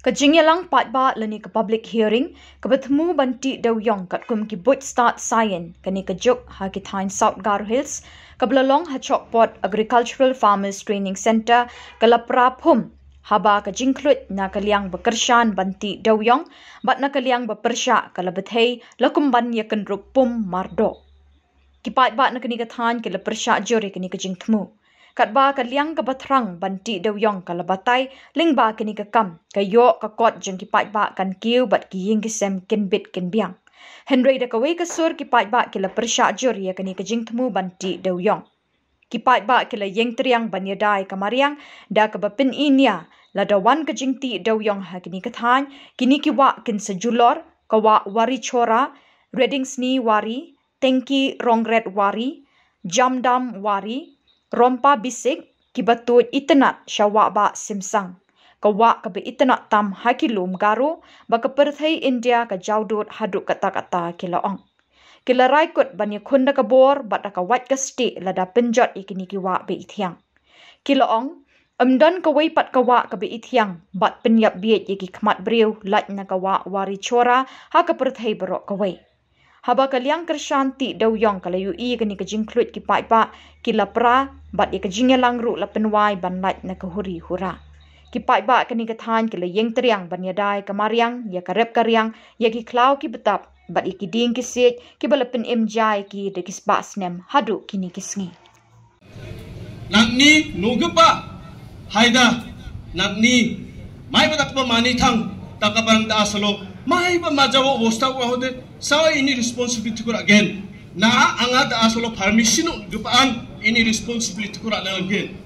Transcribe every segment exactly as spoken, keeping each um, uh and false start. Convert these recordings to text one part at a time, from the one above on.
Ka jingïalang paidbah lane ka public hearing kaba thmu ban tih dewïong katkum ki buit stad saian kane ka juk ha ki thaiñ South Garo Hills, kaba la long ha Chokpot Agricultural Farmers Training Centre, ka la pra phum haba ka jingkhluit na ka liang ba kyrshan ban tih dewïong bad na ka liang ba pyrshah ka la bthei la kumban ïakynrup pum mardoh. Ki paidbah na kane ka thaiñ ki la pyrshah jur ïa kane ka jingthmu. Katba ka liang kaba thrang ban tih dewïong ka la batai lyngba kane ka kam, ka ïoh ka kot jong ki paidbah kan kiew bad ki ïing ki sem kin bit kin biang. Hynrei da kawei ka sur ki paidbah ki la pyrshah jur ïa kane ka jingthmu ban tih dewïong. Ki paidbah ki la ïeng triang ban ïada ïa ka mariang da kaba pyni nia, lada wan ka jingtih dewïong ha kane ka thaiñ, kine ki wah kin sa julor, ka wah Wari Chora, Redingsni Wari, Tengki Rongret Wari, Jamdam Wari, Rompa Bisik, kiba tuid itynnad sha wah Bah Simsang, ka wah kaba itynnad tam ha ki lum Garo, ba ka pyrthei India ka jawdud haduh katta katta, ki la ong. Ki la rai kut ban ïakhun da ka bor bad da ka wait ka stieh lada pynjot ïa kine ki wah ba ithiang. Ki la ong, ym don kawei pat ka wah kaba ithiang bad pynïap bieit ïa ki khmat briew lait na ka wah Wari Chora ha ka pyrthei baroh kawei. Haba ka liang kyrshan tih dewïong ka la ïohi ïa kane ka jingkhluit, ki paidbah ki la pra bad ïa ka jingïalang ruh la pynwai ban lait na ka huri hura. Ki paidbah kane ka thaiñ ki la ïeng triang ban ïada ïa ka mariang, ïa ka rep ka riang, ïa ki khlaw ki btap bad ïa ki dieng ki siej kiba la pynim ja ïa ki da ki spah snem haduh kine ki sngi. Nangni nugpa haida nangni mai ba dak ba mani thang taka ban da salo mai ba majawa wosta wa hode sawa ini responsibility kura again. Na anga da salo permission nugpa an ini responsibility kura na again.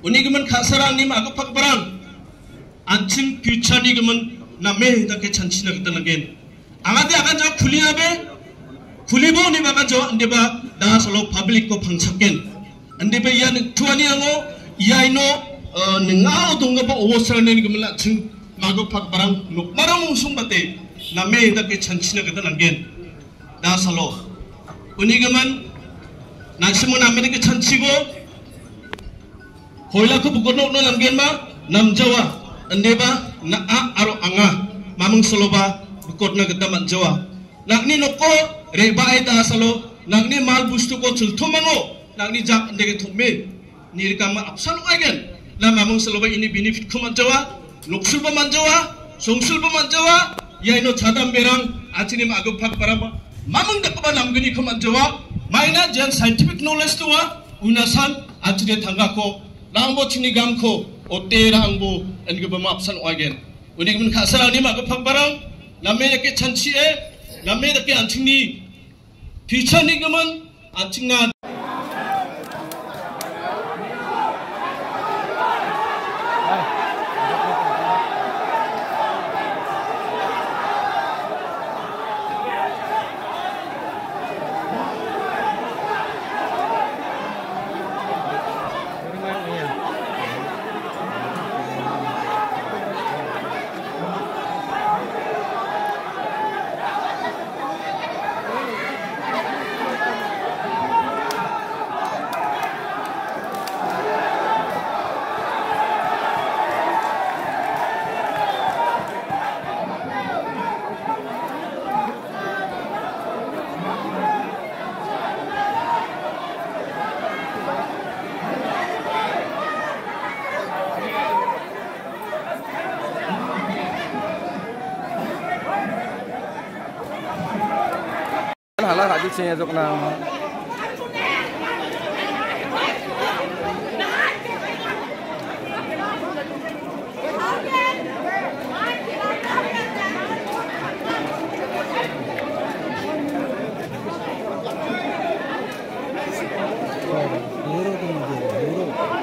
Uni gimen khasarang ni ma aga pak barang. Anching future ni gimen na me da ke chanchi na kita again. Anga te akan jawab khuli na be, khuli bo ni ba akan jawab, ande ba da salo public ko phangsaken. Ande ba ïa ni tuani ango, ïa ino, eh, ni ngau dong ba owo sara ne ni kemela ching mago pak barang nuk marang mungsung bate, na me da ke chanchi na kata nanggen. Da salo. Uni keman, na simu na me da ke chanchi go, Hoila ko bukot nok no lam gen ma, nam jawa, ande ba, na a aro anga, mamang salo ba, bukot na gata man jawa. Nakni noko, re ba ai ta salo, nakni mal bustu ko chul thumango, nakni jak ande ke thumme. Ni rika ma apsan uai gen, na mamang salo ba ini benefit ko man jawa, noksul ba man jawa, songsul ba man jawa, ya ino chadam berang, achini ma agam phak parama, mamang dak ba nam gini ko man jawa, maina jan scientific knowledge tuwa, Unasan, achide thangga ko, rangbo chini gam ko, ote rangbo, en ge bama apsan oigen. Uni gemen khasar ani ma ke phak barang, name ke chanchi e, name ke anching ni, picha ni gemen, anching na. Hala ka ju chenya jok na.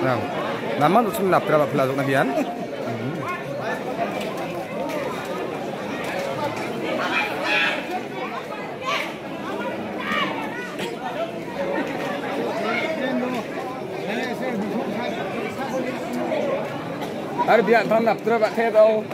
Nam, nama tu sum naptra ba pula jok na bian. Ar bian tam naptra ba the do.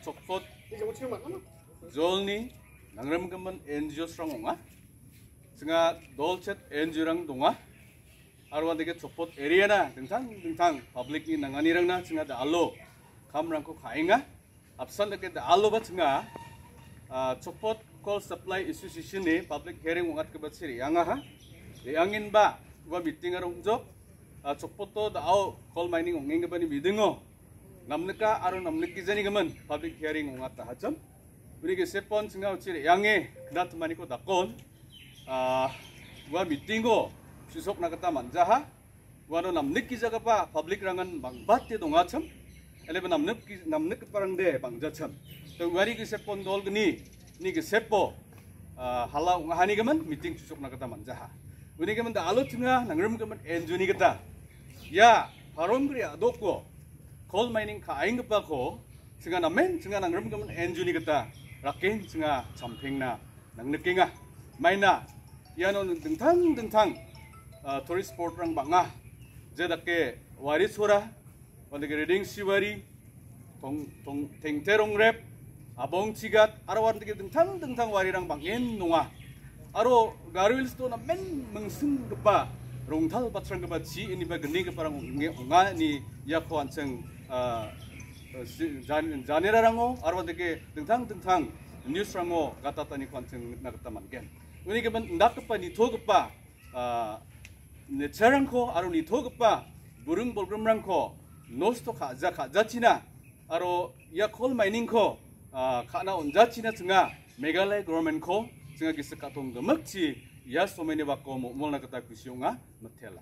Chokpot Zolni Nangrim Gaman N G O srang onga. Singa Dolchet N G O rang donga. Arwan deke Chokpot area na dingtang dingtang public ni nangani rang na singa da alo kam rang ko khainga. Apsan deke da alo ba singa, ah, Chokpot Coal Supply Association ni public hearing ongat ke ba siri anga ha. Angin ba wa meeting arong jok. Ah, Chokpot to da au coal mining ong ing ba ni meeting o. Namnika aro namniki jani gaman public hearing ongat ta hacham. Uni ke sepon singa uchi re yange kena temani ko dakon. Ah, wa meeting o susok na kata manjaha. Wano namniki jaga pa public rangan bang bat te donga cham. Ele ba namniki namnik parang de bang jacham. To wari ke sepon dol gni ni ke sepo. Ah, hala ungahani gaman meeting susok na kata manjaha. Uni gaman da alo chinga nangrim gaman enjuni kata. Ya, harom gri adok ko. Coal mining ka aing pa ko. Singa namen singa nangrim gaman enjuni kata. Rakin singa champing na nang nekinga. Maina ya no dengtang dengtang, ah, tourist spot rang banga. Jadake wari sura, wanda ke riding siwari, tong tong tengterong rep, abong chigat, arawan deke dengtang dengtang wari rang bangin nunga. Aro Garo Hills to namen mengsing kepa rungthal patrang kepa chi ini ba geni kepa rang nge onga ni ya ko anseng, ah, si- jan- janera rango arwan deke dengtang dengtang news rango kata tani ko anseng na kata mangen. Uni kepa ndak kepa nitho kepa, ah, ne charang ko aro nitho kepa burung bolgrum rang ko nos to kha ja kha ja china. Aro ya coal mining ko, ah, khana on ja china chenga Meghalaya government ko chenga ki sekatong gemek chi ya somene ba ko mo mol na kata kusiunga matela.